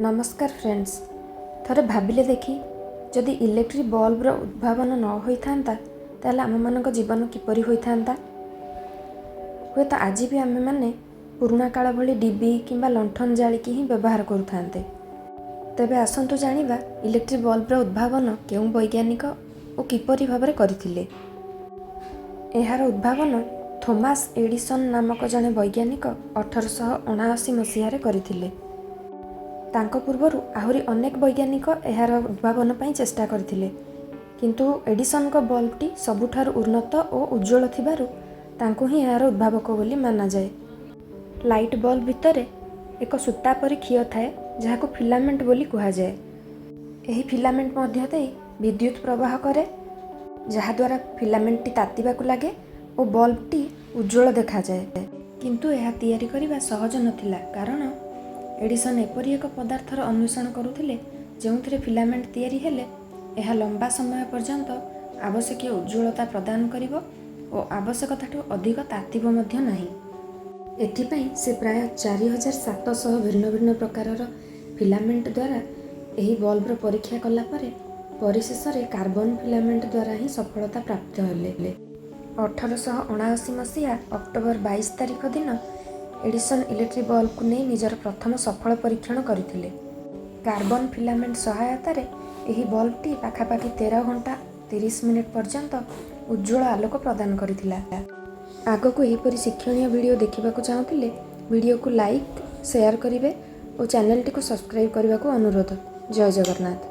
ନମସ୍କାର ଫ୍ରେଣ୍ଡସ୍। ଥରେ ଭାବିଲେ ଦେଖି, ଯଦି ଇଲେକ୍ଟ୍ରିକ୍ ବଲ୍ବର ଉଦ୍ଭାବନ ନ ହୋଇଥାନ୍ତା, ତାହେଲେ ଆମମାନଙ୍କ ଜୀବନ କିପରି ହୋଇଥାନ୍ତା? ହୁଏତ ଆଜି ବି ଆମେମାନେ ପୁରୁଣା କାଳ ଭଳି ଡିବି କିମ୍ବା ଲଣ୍ଠନ ଜାଳିକି ହିଁ ବ୍ୟବହାର କରୁଥାନ୍ତେ। ତେବେ ଆସନ୍ତୁ ଜାଣିବା, ଇଲେକ୍ଟ୍ରିକ୍ ବଲ୍ବର ଉଦ୍ଭାବନ କେଉଁ ବୈଜ୍ଞାନିକ ଓ କିପରି ଭାବରେ କରିଥିଲେ। ଏହାର ଉଦ୍ଭାବନ ଥୋମାସ୍ ଏଡିସନ୍ ନାମକ ଜଣେ ବୈଜ୍ଞାନିକ 1879 ମସିହାରେ କରିଥିଲେ। ତାଙ୍କ ପୂର୍ବରୁ ଆହୁରି ଅନେକ ବୈଜ୍ଞାନିକ ଏହାର ଉଦ୍ଭାବନ ପାଇଁ ଚେଷ୍ଟା କରିଥିଲେ, କିନ୍ତୁ ଏଡିସନ୍ଙ୍କ ବଲ୍ବଟି ସବୁଠାରୁ ଉନ୍ନତ ଓ ଉଜ୍ଜ୍ୱଳ ଥିବାରୁ ତାଙ୍କୁ ହିଁ ଏହାର ଉଦ୍ଭାବକ ବୋଲି ମାନାଯାଏ। ଲାଇଟ୍ ବଲ୍ବ ଭିତରେ ଏକ ସୂତା ପରି ଖିଅ ଥାଏ, ଯାହାକୁ ଫିଲାମେଣ୍ଟ ବୋଲି କୁହାଯାଏ। ଏହି ଫିଲାମେଣ୍ଟ ମଧ୍ୟ ଦେଇ ବିଦ୍ୟୁତ ପ୍ରବାହ କରେ, ଯାହାଦ୍ୱାରା ଫିଲାମେଣ୍ଟଟି ତାତିବାକୁ ଲାଗେ ଓ ବଲ୍ବଟି ଉଜ୍ଜ୍ୱଳ ଦେଖାଯାଏ। କିନ୍ତୁ ଏହା ତିଆରି କରିବା ସହଜ ନଥିଲା, କାରଣ ଏଡିସନ୍ ଏପରି ଏକ ପଦାର୍ଥର ଅନ୍ୱେଷଣ କରୁଥିଲେ, ଯେଉଁଥିରେ ଫିଲାମେଣ୍ଟ ତିଆରି ହେଲେ ଏହା ଲମ୍ବା ସମୟ ପର୍ଯ୍ୟନ୍ତ ଆବଶ୍ୟକୀୟ ଉଜ୍ଜ୍ୱଳତା ପ୍ରଦାନ କରିବ ଓ ଆବଶ୍ୟକତାଠୁ ଅଧିକ ତାତିବ ମଧ୍ୟ ନାହିଁ। ଏଥିପାଇଁ ସେ ପ୍ରାୟ 4700 ଭିନ୍ନ ଭିନ୍ନ ପ୍ରକାରର ଫିଲାମେଣ୍ଟ ଦ୍ୱାରା ଏହି ବଲ୍ବର ପରୀକ୍ଷା କଲା ପରେ ପରିଶେଷରେ କାର୍ବନ ଫିଲାମେଣ୍ଟ ଦ୍ୱାରା ହିଁ ସଫଳତା ପ୍ରାପ୍ତ ହେଲେ। 1879 ମସିହା ଅକ୍ଟୋବର 22 ତାରିଖ ଦିନ ଏଡିସନ୍ ଇଲେକ୍ଟ୍ରିକ୍ ବଲ୍ବକୁ ନେଇ ନିଜର ପ୍ରଥମ ସଫଳ ପରୀକ୍ଷଣ କରିଥିଲେ। କାର୍ବନ ଫିଲାମେଣ୍ଟ ସହାୟତାରେ ଏହି ବଲ୍ବଟି ପାଖାପାଖି 13 ଘଣ୍ଟା 30 ମିନିଟ୍ ପର୍ଯ୍ୟନ୍ତ ଉଜ୍ଜ୍ୱଳ ଆଲୋକ ପ୍ରଦାନ କରିଥିଲା। ଆଗକୁ ଏହିପରି ଶିକ୍ଷଣୀୟ ଭିଡ଼ିଓ ଦେଖିବାକୁ ଚାହୁଁଥିଲେ ଭିଡ଼ିଓକୁ ଲାଇକ୍, ସେୟାର କରିବେ ଓ ଚ୍ୟାନେଲଟିକୁ ସବସ୍କ୍ରାଇବ୍ କରିବାକୁ ଅନୁରୋଧ। ଜୟ ଜଗନ୍ନାଥ।